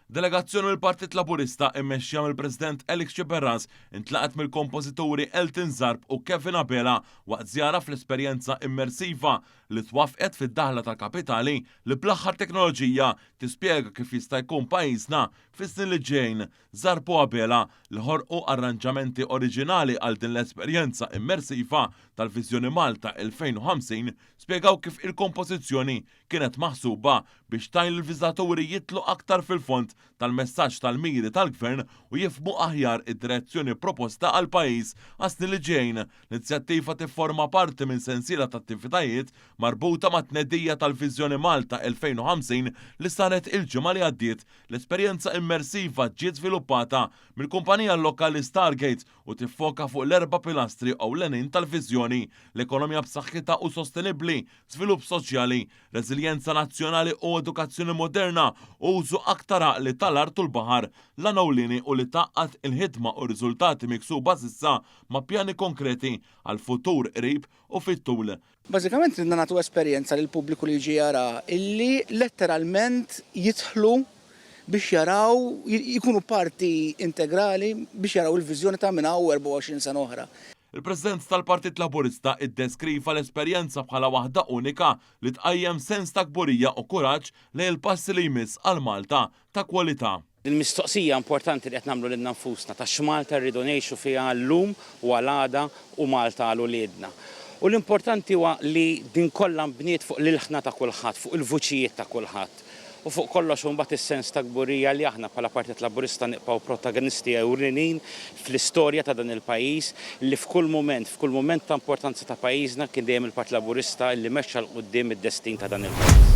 Delegazzjoni mill-Partit Laburista immexxija mill-President Alex Sciberras intlaqgħet mill-kompożituri Elton Zarb u Kevin Abela waqt żjara fl-esperjenza immersiva li twaffqet fid-daħla tal-kapitali li bl-aħħar teknoloġija tispjega kif jista' jkun pajjiżna fis-snin li ġejjin. Zarb u Abela, li ħolqu arranġamenti oriġinali għal din l-esperjenza immersiva tal-Viżjoni Malta 2050, spjegaw kif il-kompożizzjoni kienet maħsuba biex tgħin lill-viżitaturi jidħlu aktar fil-fond tal-messaġġ tal-miri tal-Gvern u jifhmu aħjar id-direzzjoni proposta għall-pajjiż għas-snin li ġejjin. L-inizjattiva tifforma parti minn sensiela ta' attivitajiet marbuta mat-tnedija tal-Viżjoni Malta 2050 li saret il-ġimgħa li għaddiet. L-esperjenza immersiva ġiet żviluppata mill-kumpanija lokali Stargate u tiffoka fuq l-erba' pilastri ewlenin tal-viżjoni, l-ekonomija b'saħħitha u sostenibbli, żvilupp soċjali, reżiljenza nazzjonali u edukazzjoni moderna, u użu aktar għaqli tal-art u l-baħar. L-għan ewlieni hu li tgħaqqad il-ħidma u r-riżultati miksuba s'issa ma' pjani konkreti għal futur qrib u fit-tul. Bażikament ridna nagħtu esperjenza lill-pubbliku li jiġi jara illi letteralment jidħlu biex jaraw, jkunu parti integrali biex jaraw il-viżjoni ta' minn hawn u 24 sena oħra. Il-President tal-Partit Laburista iddeskriva l-esperjenza bħala waħda unika li tqajjem sens ta' kburija u kuraġġ lejn il-passi li jmiss għal Malta ta' kwalità. Il-mistoqsija importanti li qed nagħmlu lilna nfusna ta' x'Malta rridu ngħixu fiha llum u għal għada u Malta għal uliedna. U l-importanti huwa li din kollha nbniet fuq l-ilħna ta' kulħadd, fuq il-vuċijiet ta' kulħadd. U fuq kollox imbagħad is-sens ta' kburija li aħna bħala Partit Laburista nibqgħu protagonisti ewlenin fl-istorja ta' dan il-pajjiż li f'kull mument, f'kull mument ta' importanza ta' pajjiżna kien dejjem il-Partit Laburista li mexxa 'l quddiem id-destin ta' dan il-pajjiż.